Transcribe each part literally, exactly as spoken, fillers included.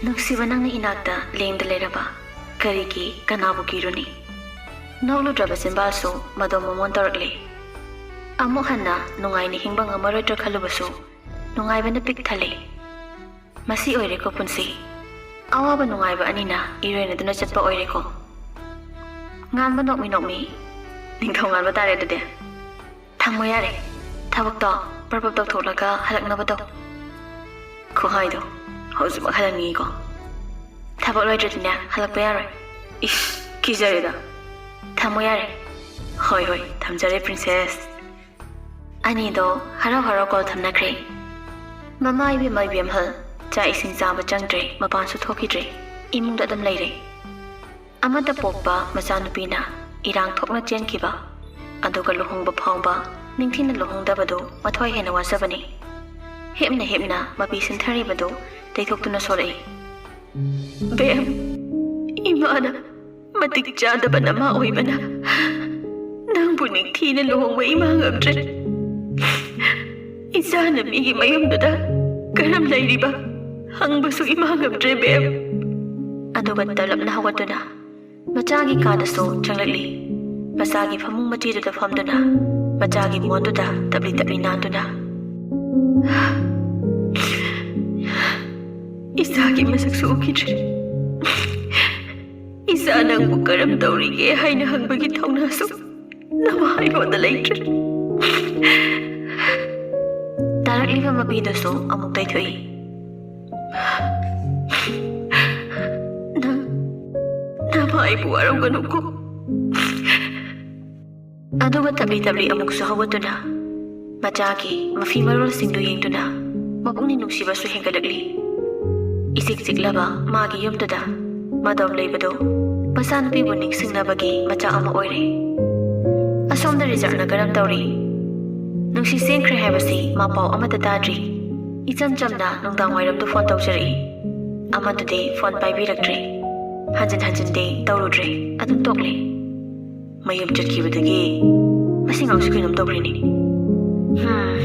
ꯅꯨꯡꯁꯤꯕ, ꯅꯪꯅ ꯏꯅꯥꯛꯇ ꯂꯦꯡꯗ ꯂꯩꯔꯕ, ꯀꯔꯤꯒꯤ ꯀꯅꯥꯕꯨ ꯀꯤꯔꯨꯅꯤ? ꯅꯣꯛꯂꯨꯗ꯭ꯔꯕ ꯆꯤꯟꯕꯥꯜꯁꯨ ꯃꯗꯣꯝ ꯃꯃꯣꯟ ꯇꯧꯔꯛꯂꯤ꯫ ꯑꯃꯨꯛ ꯍꯟꯅ ꯅꯨꯡꯉꯥꯏꯅ ꯍꯤꯡꯕ ꯉꯝꯃꯔꯣꯏꯗ꯭ꯔꯥ ꯈꯜꯂꯨꯕꯁꯨ ꯅꯨꯡꯉꯥꯏꯕꯅ ꯄꯤꯛ ꯊꯜꯂꯤ꯫ ꯃꯁꯤ ꯑꯣꯏꯔꯦꯀꯣ ꯄꯨꯟꯁꯤ꯫ ꯑꯋꯥꯕ ꯅꯨꯡꯉꯥꯏꯕ ꯑꯅꯤꯅ ꯏꯔꯣꯏꯅꯗꯨꯅ ꯆꯠꯄ ꯑꯣꯏꯔꯦꯀꯣ꯫ ꯉꯥꯟꯕ ꯅꯣꯛꯃꯤ ꯅꯣꯛꯃꯤ ꯅꯤꯡꯊꯧ ꯉꯥꯟꯕ ꯇꯥꯔꯦ ꯑꯗꯨꯗꯤ꯫ ꯊꯝꯃꯣ ꯌꯥꯔꯦ꯫ ꯊꯕꯛꯇꯣ ꯄ꯭ꯔꯞ ꯄ꯭ꯔꯞ ꯇꯧꯊꯣꯛꯂꯒ ꯍꯜꯂꯛꯅꯕ ꯇꯧ꯫ ꯈꯨꯍꯥꯏꯗꯣ ꯍꯧꯖꯤꯛꯃꯛ ꯍꯜꯂꯛꯅꯤꯡꯉꯤꯀꯣ꯫ ꯊꯕꯛ ꯂꯣꯏꯗ꯭ꯔꯗꯤꯅꯦ ꯍꯜꯂꯛꯄ ꯌꯥꯔꯣꯏ꯫ ꯏꯁ, ꯀꯤꯖꯔꯦꯗ꯫ ꯊꯝꯃꯣ ꯌꯥꯔꯦ꯫ ꯍꯣꯏ ꯍꯣꯏ, ꯊꯝꯖꯔꯦ princess꯫ ꯑꯅꯤꯗꯣ ꯍꯔꯥꯎ ꯍꯔꯥꯎ ꯀꯣꯜ ꯊꯝꯅꯈ꯭ꯔꯦ꯫ ꯃꯃꯥ ꯏꯕꯦꯝꯃ ꯏꯕꯦꯝꯍꯜ ꯆꯥꯛ ꯏꯁꯤꯡ ꯆꯥꯕ ꯆꯪꯗ꯭ꯔꯦ, ꯃꯄꯥꯟꯁꯨ ꯊꯣꯛꯈꯤꯗ꯭ꯔꯦ꯫ ꯏꯃꯨꯡꯗ ꯑꯗꯨꯝ ꯂꯩꯔꯦ꯫ ꯑꯃꯠꯇ ꯄꯣꯛꯄ ꯃꯆꯥꯅꯨꯄꯤꯅ ꯏꯔꯥꯡ ꯊꯣꯛꯅ ꯆꯦꯟꯈꯤꯕ, ꯑꯗꯨꯒ ꯂꯨꯍꯣꯡꯕ ꯐꯥꯎꯕ ꯅꯤꯡꯊꯤꯅ ꯂꯨꯍꯣꯡꯗꯕꯗꯨ ꯃꯊ꯭ꯋꯥꯏ ꯍꯦꯟꯅ ꯋꯥꯖꯕꯅꯤ꯫ ꯍꯦꯞꯅ ꯍꯦꯞꯅ ꯃꯄꯤ ꯁꯤꯟꯊꯔꯤꯕꯗꯨ ꯇꯩꯊꯣꯛꯇꯨꯅ ꯁꯣꯔꯛꯏ꯫ ꯕꯦꯝ, ꯏꯃꯥꯅ ꯃꯇꯤꯛ ꯆꯥꯗꯕ ꯅꯃꯥ ꯑꯣꯏꯕꯅ ꯅꯪꯕꯨ ꯅꯤꯡꯊꯤꯅ ꯂꯨꯍꯣꯡꯕ ꯏꯃꯥ ꯉꯝꯗ꯭ꯔꯦ꯫ ꯏꯆꯥꯅ ꯃꯤꯒꯤ ꯃꯌꯨꯝꯗꯨꯗ ꯀꯔꯝ ꯂꯩꯔꯤꯕ ꯍꯪꯕꯁꯨ ꯏꯃꯥ ꯉꯝꯗ꯭ꯔꯦ, ꯕꯦꯝ꯫ ꯑꯗꯨꯒ ꯇꯂꯞꯅ ꯍꯧꯒꯠꯇꯨꯅ ꯃꯆꯥꯒꯤ ꯀꯥꯗꯁꯨ ꯆꯪꯂꯛꯂꯤ꯫ ꯃꯆꯥꯒꯤ ꯐꯃꯨꯡ ꯃꯆꯤꯗꯨꯗ ꯐꯝꯗꯨꯅ ꯃꯆꯥꯒꯤ ꯃꯣꯟꯗꯨꯗ ꯇꯞꯂꯤ ꯇꯞꯂꯤ ꯅꯥꯟꯗꯨꯅ, "ꯏꯆꯥꯒꯤ ꯃꯁꯛꯁꯨ ꯎꯈꯤꯗ꯭ꯔꯦ꯫ ꯏꯆꯥ ꯅꯪꯕꯨ ꯀꯔꯝ ꯇꯧꯔꯤꯒꯦ ꯍꯥꯏꯅ ꯍꯪꯕꯒꯤ ꯊꯧꯅꯥꯁꯨ ꯅꯃꯥ ꯑꯩꯉꯣꯟꯗ ꯂꯩꯇ꯭ꯔꯦ꯫" ꯇꯥꯔꯛꯂꯤꯕ ꯃꯄꯤꯗꯨꯁꯨ ꯑꯃꯨꯛ ꯇꯩꯊꯣꯛꯏ꯫ "ꯅꯪ, ꯅꯃꯥ ꯑꯩꯕꯨ ꯋꯥꯔꯧꯒꯅꯨꯀꯣ꯫" ꯑꯗꯨꯒ ꯇꯞꯂꯤ ꯇꯞꯂꯤ ꯑꯃꯨꯛꯁꯨ ꯍꯧꯒꯠꯇꯨꯅ ꯃꯆꯥꯒꯤ ꯃꯐꯤ ꯃꯔꯣꯜꯁꯤꯡꯗꯨ ꯌꯦꯡꯗꯨꯅ ꯃꯄꯨꯛꯅꯤꯡ ꯅꯨꯡꯁꯤꯕꯁꯨ ꯍꯦꯟꯒꯠꯂꯛꯂꯤ꯫ ꯏꯆꯤꯛ ꯆꯤꯛꯂꯕ ꯃꯥꯒꯤ ꯌꯨꯝꯗꯨꯗ ꯃꯗꯣꯝ ꯂꯩꯕꯗꯨ ꯃꯆꯥꯅꯨꯄꯤꯕꯨ ꯅꯤꯡꯁꯤꯡꯅꯕꯒꯤ ꯃꯆꯥꯛ ꯑꯃ ꯑꯣꯏꯔꯦ꯫ ꯑꯁꯣꯝꯗ ꯔꯤꯆꯥꯔꯗꯅ ꯀꯔꯝ ꯇꯧꯔꯤ? ꯅꯨꯡꯁꯤ ꯆꯦꯟꯈ꯭ꯔꯦ ꯍꯥꯏꯕꯁꯤ ꯃꯥ ꯄꯥꯎ ꯑꯃꯠꯇ ꯇꯥꯗ꯭ꯔꯤ꯫ ꯏꯆꯝ ꯆꯝꯅ ꯅꯨꯡꯗꯥꯡ ꯋꯥꯏꯔꯝꯗ ꯐꯣꯟ ꯇꯧꯖꯔꯛꯏ꯫ ꯑꯃꯗꯨꯗꯤ ꯐꯣꯟ ꯄꯥꯏꯕꯤꯔꯛꯇ꯭ꯔꯦ꯫ ꯍꯟꯖꯤꯟ ꯍꯟꯖꯤꯟꯗꯤ ꯇꯧꯔꯨꯗ꯭ꯔꯦ, ꯑꯗꯨꯝ ꯇꯣꯛꯂꯦ꯫ ꯃꯌꯨꯝ ꯆꯠꯈꯤꯕꯗꯒꯤ ꯃꯁꯤ ꯉꯥꯎꯁꯤ ꯀꯩꯅꯣꯝ ꯇꯧꯈ꯭ꯔꯦꯅꯦ꯫ ꯍꯝ,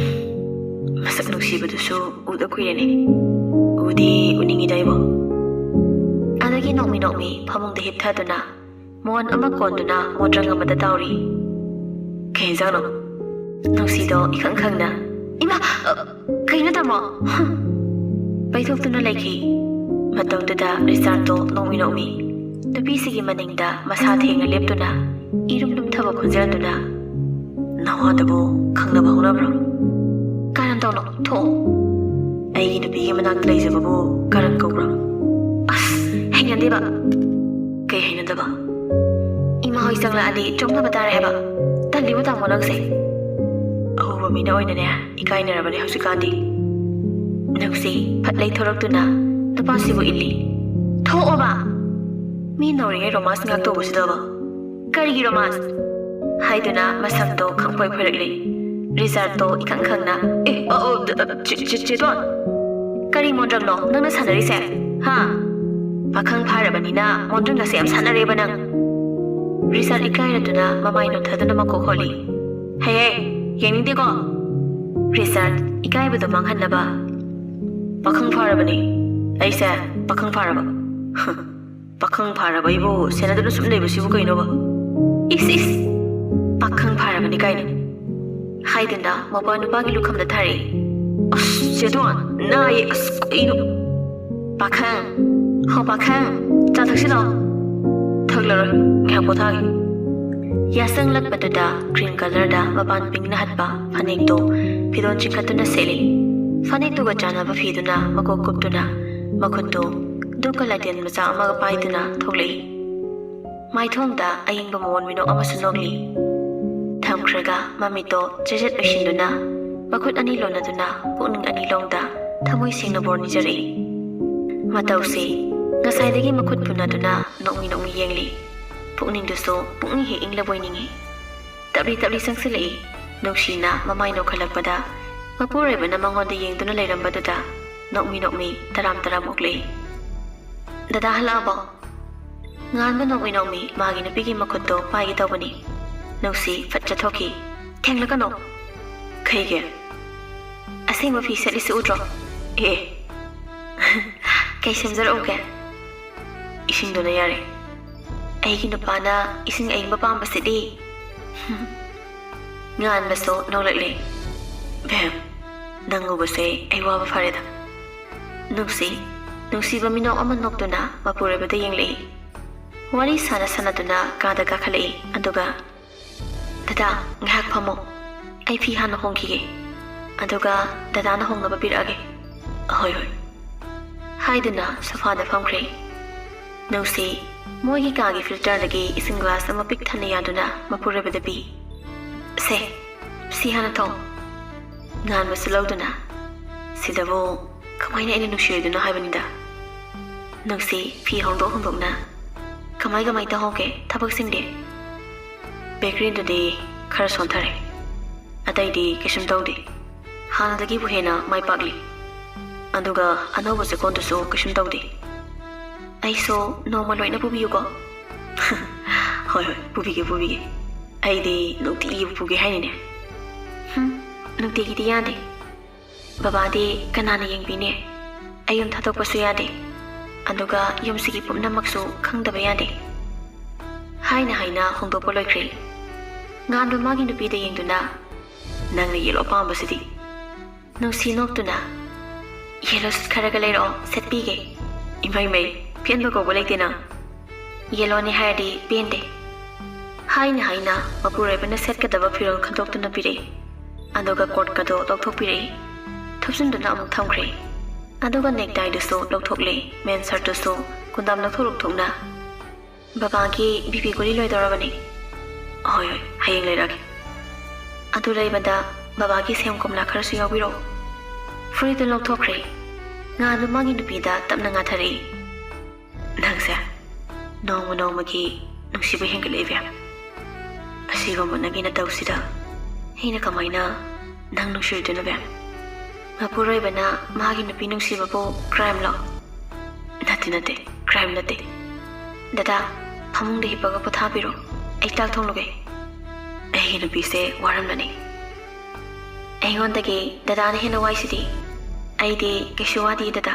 ꯃꯁꯛ ꯅꯨꯡꯁꯤꯕꯗꯨꯁꯨ ꯎꯗ ꯀꯨꯏꯔꯦꯅꯦ꯫ ꯎꯗꯤ ꯎꯅꯤꯡꯉꯤꯗ ꯑꯩꯕꯣ꯫ ꯑꯗꯒꯤ ꯅꯣꯛꯃꯤ ꯅꯣꯛꯃꯤ ꯐꯃꯨꯡꯗ ꯍꯤꯞꯊꯗꯨꯅ ꯃꯣꯟ ꯑꯃ ꯀꯣꯟꯗꯨꯅ ꯃꯣꯟꯗ꯭ꯔꯪ ꯑꯃꯗ ꯇꯥꯎꯔꯤ꯫ "ꯀꯩ ꯍꯦꯟꯖꯥꯡꯅꯣ?" ꯅꯨꯡꯁꯤꯗꯣ ꯏꯈꯪ ꯈꯪꯅ, "ꯏꯃꯥ, ꯑ, ꯀꯩꯅꯣ ꯇꯥꯃꯣ?" ꯄꯩꯊꯣꯛꯇꯨꯅ ꯂꯩꯈꯤ꯫ ꯃꯇꯝꯗꯨꯗ ꯔꯤꯆꯥꯔꯗꯇꯣ ꯅꯣꯡꯃꯤ ꯅꯣꯡꯃꯤ ꯅꯨꯄꯤꯁꯤꯒꯤ ꯃꯅꯤꯡꯗ ꯃꯁꯥ ꯊꯦꯡꯅ ꯂꯦꯞꯇꯨꯅ ꯏꯔꯨꯝ ꯂꯨꯝꯊꯕ ꯈꯣꯟꯖꯦꯜꯗꯨꯅ, "ꯅꯋꯥꯗꯕꯨ ꯈꯪꯅꯕ ꯍꯧꯅꯕ꯭ꯔꯣ? ꯀꯔꯝ ꯇꯧꯅꯣ? ꯊꯣꯛꯑꯣ꯫ ꯑꯩꯒꯤ ꯅꯨꯄꯤꯒꯤ ꯃꯅꯥꯛꯇ ꯂꯩꯖꯕꯕꯨ ꯀꯔꯝ ꯀꯧꯕ꯭ꯔꯣ?" ꯑꯁ, ꯍꯩꯅꯗꯦꯕ꯫ "ꯀꯩ ꯍꯩꯅꯗꯕ?" "ꯏꯃꯥ ꯍꯣꯏ ꯆꯪꯂꯛꯑꯗꯤ ꯆꯣꯡꯅꯕ ꯇꯥꯔꯦ ꯍꯥꯏꯕ꯫ ꯇꯜꯂꯤꯕꯣ ꯇꯥꯃꯣ ꯅꯪꯁꯦ?" ꯑꯍꯧꯕ ꯃꯤꯅ ꯑꯣꯏꯅꯅꯦ ꯏꯀꯥꯏꯅꯔꯕꯅꯦ ꯍꯧꯖꯤꯛꯀꯥꯟꯗꯤ꯫ ꯅꯨꯡꯁꯤ ꯐꯠ ꯂꯩꯊꯣꯔꯛꯇꯨꯅ ꯅꯨꯄꯥꯁꯤꯕꯨ ꯏꯜꯂꯤ꯫ "ꯊꯣꯛꯑꯣꯕ! ꯃꯤ ꯅꯧꯔꯤꯉꯩ ꯔꯣꯃꯥꯟꯁ ꯉꯥꯛ ꯇꯧꯕꯁꯤꯗꯕ꯫ ꯀꯔꯤꯒꯤ ꯔꯣꯃꯥꯟꯁ?" ꯍꯥꯏꯗꯨꯅ ꯃꯁꯝꯗꯣ ꯈꯪꯐꯣꯏ ꯐꯣꯏꯔꯛꯂꯤ꯫ ꯔꯤꯆꯥꯔꯗꯇꯣ ꯏꯈꯪ ꯈꯪꯅ, "ꯑꯦ, ꯑ, ꯑ, ꯗ, ꯑ, ꯆꯦ, ꯆꯦ, ꯆꯦꯗꯣꯟ! ꯀꯔꯤ ꯃꯣꯟꯗ꯭ꯔꯪꯅꯣ ꯅꯪꯅ ꯁꯥꯟꯅꯔꯤꯁꯦ? ꯍꯥ? ꯄꯥꯈꯪ ꯐꯥꯔꯕꯅꯤꯅ ꯃꯣꯟꯗ꯭ꯔꯪꯒꯁꯦ ꯌꯥꯝ ꯁꯥꯟꯅꯔꯦꯕ ꯅꯪ!" ꯔꯤꯆꯥꯔꯗ ꯏꯀꯥꯏꯔꯗꯨꯅ ꯃꯃꯥꯏ ꯅꯣꯟꯊꯗꯨꯅ ꯃꯀꯣꯛ ꯍꯣꯠꯂꯤ꯫ "ꯍꯦ, ꯍꯦ, ꯌꯦꯡꯅꯤꯡꯗꯦꯀꯣ!" ꯔꯤꯆꯥꯔꯗ ꯏꯀꯥꯏꯕꯗꯣ ꯃꯥꯡꯍꯟꯅꯕ, "ꯄꯥꯈꯪ ꯐꯥꯔꯕꯅꯤ꯫ ꯑꯩꯁꯦ ꯄꯥꯈꯪ ꯐꯥꯔꯕ?" "ꯄꯥꯈꯪ ꯐꯥꯔꯕ ꯑꯩꯕꯨ ꯁꯦꯟꯅꯗꯨꯅ ꯁꯨꯝ ꯂꯩꯕꯁꯤꯕꯨ ꯀꯩꯅꯣꯕ? ꯏꯁ, ꯏꯁ! ꯄꯥꯈꯪ ꯐꯥꯔꯕꯅꯤ ꯀꯥꯏꯅ!" ꯍꯥꯏꯗꯨꯅ ꯃꯧꯄ꯭ꯋꯥ ꯅꯨꯄꯥꯒꯤ ꯂꯨꯈꯝꯗ ꯊꯥꯔꯛꯏ꯫ "ꯑꯁ, ꯆꯦꯗꯣꯟ, ꯅꯥꯏꯌꯦ, ꯑꯁ, ꯀꯩꯅꯣ?" "ꯄꯥꯈꯪ, ꯍꯣ ꯄꯥꯈꯪ, ꯆꯥ ꯊꯛꯁꯤ ꯂꯥꯎ꯫ ꯊꯛꯂꯔꯣꯏ, ꯉꯥꯏꯍꯥꯛ ꯄꯣꯊꯥꯒꯦ꯫" ꯌꯥꯆꯪꯂꯛꯄꯗꯨꯗ ꯀ꯭ꯔꯤꯝ ꯀꯂꯔꯗ ꯃꯄꯥꯟ ꯄꯤꯡꯅ ꯍꯠꯄ ꯐꯅꯦꯛꯇꯨ ꯐꯤꯗꯣꯟ ꯆꯤꯡꯈꯠꯇꯨꯅ ꯁꯦꯠꯂꯤ꯫ ꯐꯅꯦꯛꯇꯨꯒ ꯆꯥꯟꯅꯕ ꯐꯤꯗꯨꯅ ꯃꯀꯣꯛ ꯀꯨꯞꯇꯨꯅ ꯃꯈꯨꯠꯇꯨ ꯙꯨꯞꯀ ꯂꯥꯏꯇꯦꯟ ꯃꯆꯥ ꯑꯃꯒ ꯄꯥꯏꯗꯨꯅ ꯊꯣꯛꯂꯛꯏ꯫ ꯃꯥꯏꯊꯣꯡꯗ ꯑꯏꯪꯕ ꯃꯑꯣꯟ ꯃꯤꯅꯣꯛ ꯑꯃꯁꯨ ꯅꯣꯛꯂꯤ꯫ ꯊꯝꯈ꯭ꯔꯒ ꯃꯃꯤꯠꯇꯣ ꯆꯦꯖꯦꯠ ꯎꯏꯁꯤꯟꯗꯨꯅ ꯃꯈꯨꯠ ꯑꯅꯤ ꯂꯣꯟꯅꯗꯨꯅ ꯄꯨꯛꯅꯤꯡ ꯑꯅꯤ ꯂꯣꯡꯗ ꯊꯃꯣꯏ ꯁꯦꯡꯅ ꯕꯣꯔ ꯅꯤꯖꯔꯛꯏ꯫ ꯃꯇꯧꯁꯤ ꯉꯁꯥꯏꯗꯒꯤ ꯃꯈꯨꯠ ꯄꯨꯟꯅꯗꯨꯅ ꯅꯣꯛꯃꯤ ꯅꯣꯛꯃꯤ ꯌꯦꯡꯂꯤ꯫ ꯄꯨꯛꯅꯤꯡꯗꯨꯁꯨ ꯄꯨꯛꯅꯤꯡ ꯍꯦꯛ ꯏꯪꯂꯕꯣꯏ ꯅꯤꯡꯏ꯫ ꯇꯞꯂꯤ ꯇꯞꯂꯤ ꯆꯪꯁꯤꯜꯂꯛꯏ꯫ ꯅꯨꯡꯁꯤꯅ ꯃꯃꯥꯏ ꯅꯣꯛꯈꯠꯂꯛꯄꯗ ꯃꯄꯨꯔꯣꯏꯕꯅ ꯃꯉꯣꯟꯗ ꯌꯦꯡꯗꯨꯅ ꯂꯩꯔꯝꯕꯗꯨꯗ ꯅꯣꯛꯃꯤ ꯅꯣꯛꯃꯤ ꯇꯔꯥꯝ ꯇꯔꯥꯝ ꯑꯣꯛꯂꯛꯏ꯫ "ꯗꯗꯥ ꯍꯜꯂꯛꯑꯕꯣ?" ꯉꯥꯟꯕ ꯅꯣꯛꯃꯤ ꯅꯣꯛꯃꯤ ꯃꯥꯒꯤ ꯅꯨꯄꯤꯒꯤ ꯃꯈꯨꯠꯇꯣ ꯄꯥꯏꯒꯦ ꯇꯧꯕꯅꯤ꯫ ꯅꯨꯡꯁꯤ ꯐꯠ ꯆꯠꯊꯣꯛꯈꯤ꯫ "ꯊꯦꯡꯂꯛꯀꯅꯣ!" "ꯀꯩꯒꯤ?" "ꯑꯁꯦꯡꯕ ꯐꯤ ꯁꯦꯠꯂꯤꯁꯤ ꯎꯗ꯭ꯔꯣ?" "ꯑꯦ, ꯀꯩ ꯁꯦꯝꯖꯔꯛꯎꯒꯦ?" "ꯏꯁꯤꯡꯗꯨꯅ ꯌꯥꯔꯦ꯫ ꯑꯩꯒꯤ ꯅꯨꯄꯥꯅ ꯏꯁꯤꯡ ꯑꯏꯪꯕ ꯄꯥꯝꯕꯁꯤꯗꯤ!" ꯉꯥꯟꯕꯁꯨ ꯅꯣꯛꯂꯛꯂꯦ꯫ "ꯕꯦꯝ, ꯅꯪ ꯎꯕꯁꯦ ꯑꯩ ꯋꯥꯕ ꯐꯔꯦꯗ꯫" ꯅꯨꯡꯁꯤ, ꯅꯨꯡꯁꯤꯕ ꯃꯤꯅꯣꯛ ꯑꯃ ꯅꯣꯛꯇꯨꯅ ꯃꯄꯨꯔꯣꯏꯕꯗ ꯌꯦꯡꯂꯛꯏ꯫ ꯋꯥꯔꯤ ꯁꯥꯟꯅ ꯁꯥꯟꯅꯗꯨꯅ ꯀꯥꯗ ꯀꯥꯈꯠꯂꯛꯏ꯫ ꯑꯗꯨꯒ, "ꯗꯗꯥ, ꯉꯥꯏꯍꯥꯛ ꯐꯝꯃꯣ꯫ ꯑꯩ ꯐꯤ ꯍꯥꯟꯅ ꯍꯣꯡꯈꯤꯒꯦ꯫ ꯑꯗꯨꯒ ꯗꯗꯥꯅ ꯍꯣꯡꯅꯕ ꯄꯤꯔꯛꯑꯒꯦ꯫" "ꯍꯣꯏ, ꯍꯣꯏ," ꯍꯥꯏꯗꯨꯅ ꯁꯣꯐꯥꯗ ꯐꯝꯈ꯭ꯔꯦ꯫ ꯅꯨꯡꯁꯤ, ꯃꯣꯏꯒꯤ ꯀꯥꯒꯤ ꯐꯤꯜꯇꯔꯗꯒꯤ ꯏꯁꯤꯡ ꯒ꯭ꯂꯥꯁ ꯑꯃ ꯄꯤꯛ ꯊꯟꯅ ꯌꯥꯗꯨꯅ ꯃꯄꯨꯔꯣꯏꯕꯗ ꯄꯤ꯫ "ꯁꯦ, ꯁꯤ ꯍꯥꯟꯅ ꯊꯛꯑꯣ꯫" ꯉꯥꯟꯕꯁꯨ ꯂꯧꯗꯨꯅ, "ꯁꯤꯗꯕꯨ ꯀꯃꯥꯏꯅ ꯑꯩꯅ ꯅꯨꯡꯁꯤꯔꯣꯏꯗꯣꯏꯅꯣ ꯍꯥꯏꯕꯅꯤꯗ꯫" ꯅꯨꯡꯁꯤ ꯐꯤ ꯍꯣꯡꯗꯣꯛ ꯍꯣꯡꯗꯣꯛꯅ, "ꯀꯃꯥꯏ ꯀꯃꯥꯏ ꯇꯧꯍꯧꯒꯦ ꯊꯕꯛꯁꯤꯡꯗꯤ?" "ꯕꯦꯀꯔꯤꯗꯨꯗꯤ ꯈꯔ ꯁꯣꯟꯊꯔꯦ, ꯑꯇꯩꯗꯤ ꯀꯩꯁꯨꯝ ꯇꯧꯗꯦ꯫ ꯍꯥꯟꯅꯗꯒꯤꯕꯨ ꯍꯦꯟꯅ ꯃꯥꯏ ꯄꯥꯛꯂꯤ꯫ ꯑꯗꯨꯒ ꯑꯅꯧꯕ ꯆꯦꯀꯣꯟꯗꯨꯁꯨ ꯀꯩꯁꯨꯝ ꯇꯧꯗꯦ꯫" "ꯑꯩꯁꯨ ꯅꯣꯡꯃ ꯂꯣꯏꯅ ꯄꯨꯕꯤꯌꯨꯀꯣ꯫" "ꯍꯣꯏ, ꯍꯣꯏ, ꯄꯨꯕꯤꯒꯦ, ꯄꯨꯕꯤꯒꯦ꯫ ꯑꯩꯗꯤ ꯅꯨꯡꯇꯤꯒꯤ ꯄꯨꯒꯦ ꯍꯥꯏꯅꯤꯅꯦ꯫" "ꯍꯨꯝ, ꯅꯨꯡꯇꯤꯒꯤꯗꯤ ꯌꯥꯗꯦ꯫ ꯕꯕꯥꯗꯤ ꯀꯅꯥꯅ ꯌꯦꯡꯕꯤꯅꯤ? ꯑꯩ ꯌꯨꯝ ꯊꯥꯗꯣꯛꯄꯁꯨ ꯌꯥꯗꯦ꯫ ꯑꯗꯨꯒ ꯌꯨꯝꯁꯤꯒꯤ ꯄꯨꯝꯅꯃꯛꯁꯨ ꯈꯪꯗꯕ ꯌꯥꯗꯦ꯫" ꯍꯥꯏꯅ ꯍꯥꯏꯅ ꯍꯣꯡꯗꯣꯛꯄ ꯂꯣꯏꯈ꯭ꯔꯦ꯫ ꯉꯥꯟꯕ ꯃꯥꯒꯤ ꯅꯨꯄꯤꯗ ꯌꯦꯡꯗꯨꯅ, "ꯅꯪꯅ ꯌꯦꯜꯂꯣ ꯄꯥꯝꯕꯁꯤꯗꯤ꯫" ꯅꯨꯡꯁꯤ ꯅꯣꯛꯇꯨꯅ, "ꯌꯦꯜꯂꯣ ꯁꯨꯠ ꯈꯔꯒ ꯂꯩꯔꯛꯑꯣ, ꯁꯦꯠꯄꯤꯒꯦ꯫" "ꯏꯃꯩ ꯃꯩ, ꯄꯦꯟꯕ ꯀꯧꯕ ꯂꯩꯇꯦ ꯅꯪ꯫ ꯌꯦꯜꯂꯣꯅꯦ ꯍꯥꯏꯔꯗꯤ ꯄꯦꯟꯗꯦ꯫" ꯍꯥꯏꯅ ꯍꯥꯏꯅ ꯃꯄꯨꯔꯣꯏꯕꯅ ꯁꯦꯠꯀꯗꯕ ꯐꯤꯔꯣꯜ ꯈꯟꯗꯣꯛꯇꯨꯅ ꯄꯤꯔꯛꯏ꯫ ꯑꯗꯨꯒ ꯀꯣꯠꯀꯗꯣ ꯂꯧꯊꯣꯛꯄꯤꯔꯛꯏ꯫ ꯊꯨꯞꯆꯤꯟꯗꯨꯅ ꯑꯃꯨꯛ ꯊꯝꯈ꯭ꯔꯦ꯫ ꯑꯗꯨꯒ ꯅꯦꯛꯇꯥꯏꯗꯨꯁꯨ ꯂꯧꯊꯣꯛꯂꯦ, ꯃꯦꯟ ꯁꯔꯠꯇꯨꯁꯨ ꯀꯨꯟꯗꯥꯝ ꯂꯧꯊꯣꯛ ꯂꯧꯊꯣꯛꯅ꯫ "ꯕꯕꯥꯒꯤ ꯕꯤ ꯄꯤ ꯒꯨꯂꯤ ꯂꯣꯏꯗꯧꯔꯕꯅꯤ꯫" "ꯍꯣꯏ, ꯍꯣꯏ, ꯍꯌꯦꯡ ꯂꯩꯔꯛꯑꯒꯦ꯫" "ꯑꯗꯨ ꯂꯩꯕꯗ ꯕꯕꯥꯒꯤ ꯁꯦꯝ ꯀꯣꯝꯂꯥ ꯈꯔꯁꯨ ꯌꯥꯎꯕꯤꯔꯛꯑꯣ꯫" ꯐꯨꯔꯤꯠꯇꯨ ꯂꯧꯊꯣꯛꯈ꯭ꯔꯦ꯫ ꯉꯥꯟꯕ ꯃꯥꯒꯤ ꯅꯨꯄꯤꯗ ꯇꯞꯅ ꯉꯥꯊꯔꯛꯏ꯫ ꯅꯪꯁꯦ ꯅꯣꯡꯃ ꯅꯣꯡꯃꯒꯤ ꯅꯨꯡꯁꯤꯕ ꯍꯦꯟꯒꯠꯂꯛꯏꯕ꯫ ꯑꯁꯤꯒꯨꯝꯕ ꯅꯪꯒꯤ ꯅꯇꯧꯁꯤꯗ ꯑꯩꯅ ꯀꯃꯥꯏꯅ ꯅꯪ ꯅꯨꯡꯁꯤꯔꯨꯗꯣꯏꯅꯣꯕ? ꯃꯄꯨꯔꯣꯏꯕꯅ ꯃꯥꯒꯤ ꯅꯨꯄꯤ ꯅꯨꯡꯁꯤꯕꯕꯨ crime ꯂꯣ? ꯅꯠꯇꯦ, ꯅꯠꯇꯦ, crime ꯅꯠꯇꯦ꯫ ꯗꯗꯥ, ꯐꯃꯨꯡꯗ ꯍꯤꯞꯄꯒ ꯄꯣꯊꯥꯕꯤꯔꯣ꯫ ꯑꯩ ꯆꯥꯛ ꯊꯣꯡꯂꯨꯒꯦ꯫ ꯑꯩꯒꯤ ꯅꯨꯄꯤꯁꯦ ꯋꯥꯔꯝꯂꯅꯤ꯫ ꯑꯩꯉꯣꯟꯗꯒꯤ ꯗꯗꯥꯅ ꯍꯦꯟꯅ ꯋꯥꯏꯁꯤꯗꯤ꯫ ꯑꯩꯗꯤ ꯀꯩꯁꯨ ꯋꯥꯗꯦ, ꯗꯗꯥ꯫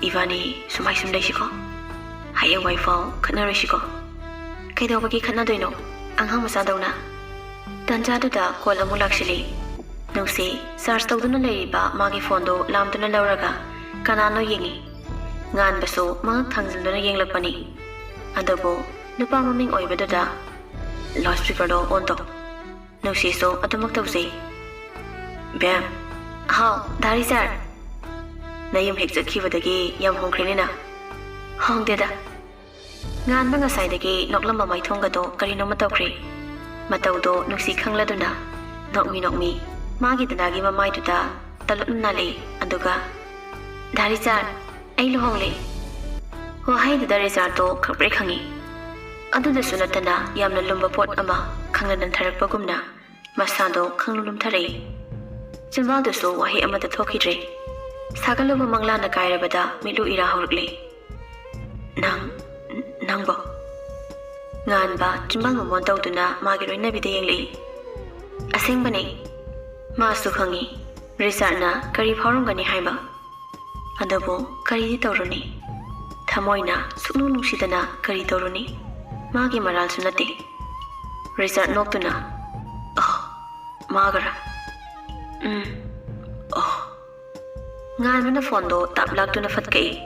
ꯏꯕꯥꯅꯤ ꯁꯨꯃꯥꯏ ꯁꯨꯝ ꯂꯩꯁꯤꯀꯣ꯫ ꯍꯌꯦꯡꯋꯥꯏꯐꯥꯎ ꯈꯠꯅꯔꯣꯏꯁꯤꯀꯣ꯫ ꯀꯩꯗꯧꯕꯒꯤ ꯈꯠꯅꯗꯣꯏꯅꯣ? ꯑꯉꯥꯡ ꯃꯆꯥꯗꯧꯅ꯫ ꯇꯟꯖꯥꯗꯨꯗ call ꯑꯃꯨꯛ ꯂꯥꯛꯁꯤꯜꯂꯤ꯫ ꯅꯨꯡꯁꯤ charge ꯇꯧꯗꯨꯅ ꯂꯩꯔꯤꯕ ꯃꯥꯒꯤ phoneꯗꯨ ꯂꯥꯝꯗꯨꯅ ꯂꯧꯔꯒ ꯀꯅꯥꯅꯣ ꯌꯦꯡꯉꯤ꯫ ꯉꯥꯟꯕꯁꯨ ꯃꯉꯛ ꯊꯥꯡꯖꯤꯟꯗꯨꯅ ꯌꯦꯡꯂꯛꯄꯅꯤ꯫ ꯑꯗꯨꯕꯨ ꯅꯨꯄꯥ ꯃꯃꯤꯡ ꯑꯣꯏꯕꯗꯨꯗ loudspeakerꯗꯣ on ꯇꯧ꯫ ꯅꯨꯡꯁꯤꯁꯨ ꯑꯗꯨꯃꯛ ꯇꯧꯖꯩ꯫ ꯕꯦꯝ꯫ ꯍꯥꯎ, ꯗꯥ ꯔꯤꯆꯥꯔꯗ꯫ ꯅꯌꯨꯝ ꯍꯦꯛ ꯆꯠꯈꯤꯕꯗꯒꯤ ꯌꯥꯝ ꯍꯣꯡꯈ꯭ꯔꯦꯅꯦ ꯅꯪ꯫ ꯍꯣꯡꯗꯦꯗ꯫ ꯉꯥꯟꯕ ꯉꯁꯥꯏꯗꯒꯤ ꯅꯣꯛꯂꯝꯕ ꯃꯥꯏꯊꯣꯡꯒꯗꯣ ꯀꯔꯤꯅꯣꯃ ꯇꯧꯈ꯭ꯔꯦ꯫ ꯃꯇꯧꯗꯣ ꯅꯨꯡꯁꯤ ꯈꯪꯂꯗꯨꯅ ꯅꯣꯛꯃꯤ ꯅꯣꯛꯃꯤ ꯃꯥꯒꯤ ꯗꯗꯥꯒꯤ ꯃꯃꯥꯏꯗꯨꯗ ꯇꯂꯨꯞꯅ ꯅꯥꯜꯂꯛꯏ꯫ ꯑꯗꯨꯒ, "ꯗꯥ ꯔꯤꯆꯥꯔꯗ, ꯑꯩ ꯂꯨꯍꯣꯡꯂꯦ!" ꯋꯥꯍꯩꯗꯨꯗ ꯔꯤꯆꯥꯔꯗꯇꯣ ꯈꯪꯄ꯭ꯔꯦꯛ ꯈꯪꯉꯤ꯫ ꯑꯗꯨꯗꯁꯨ ꯅꯠꯇꯅ ꯌꯥꯝꯅ ꯂꯨꯝꯕ ꯄꯣꯠ ꯑꯃ ꯈꯪꯅ ꯅꯟꯊꯔꯛꯄꯒꯨꯝꯅ ꯃꯁꯥꯗꯣ ꯈꯪꯂꯨꯝ ꯂꯨꯝꯊꯔꯛꯏ꯫ ꯆꯤꯟꯕꯥꯜꯗꯨꯁꯨ ꯋꯥꯍꯩ ꯑꯃꯠꯇ ꯊꯣꯛꯈꯤꯗ꯭ꯔꯦ꯫ ꯁꯥꯒꯠꯂꯨꯕ ꯃꯪꯂꯥꯅ ꯀꯥꯏꯔꯕꯗ ꯃꯤꯠꯂꯨ ꯏꯔꯥ ꯍꯧꯔꯛꯂꯦ꯫ "ꯅꯪ, ꯅꯪꯕꯣ?" ꯉꯥꯟꯕ ꯆꯤꯟꯕꯥꯜ ꯃꯃꯣꯟ ꯇꯧꯗꯨꯅ ꯃꯥꯒꯤ ꯂꯣꯏꯅꯕꯤꯗ ꯌꯦꯡꯂꯛꯏ꯫ ꯑꯁꯦꯡꯕꯅꯦ꯫ ꯃꯥꯁꯨ ꯈꯪꯏ ꯔꯤꯆꯥꯔꯗꯅ ꯀꯔꯤ ꯐꯥꯎꯔꯝꯒꯅꯤ ꯍꯥꯏꯕ꯫ ꯑꯗꯨꯕꯨ ꯀꯔꯤꯗꯤ ꯇꯧꯔꯨꯅꯤ? ꯊꯃꯣꯏꯅ ꯁꯨꯛꯅꯨꯡ ꯅꯨꯡꯁꯤꯗꯅ ꯀꯔꯤ ꯇꯧꯔꯨꯅꯤ? ꯃꯥꯒꯤ ꯃꯔꯥꯜꯁꯨ ꯅꯠꯇꯦ꯫ ꯔꯤꯆꯥꯔꯗ ꯅꯣꯛꯇꯨꯅ, "ꯑꯣ, ꯃꯥꯒꯔꯥ? ꯎꯝ, ꯑꯣ꯫" ꯉꯥꯟꯕꯅ phoneꯗꯣ ꯇꯞ ꯂꯥꯛꯇꯨꯅ ꯐꯠ ꯀꯛꯏ꯫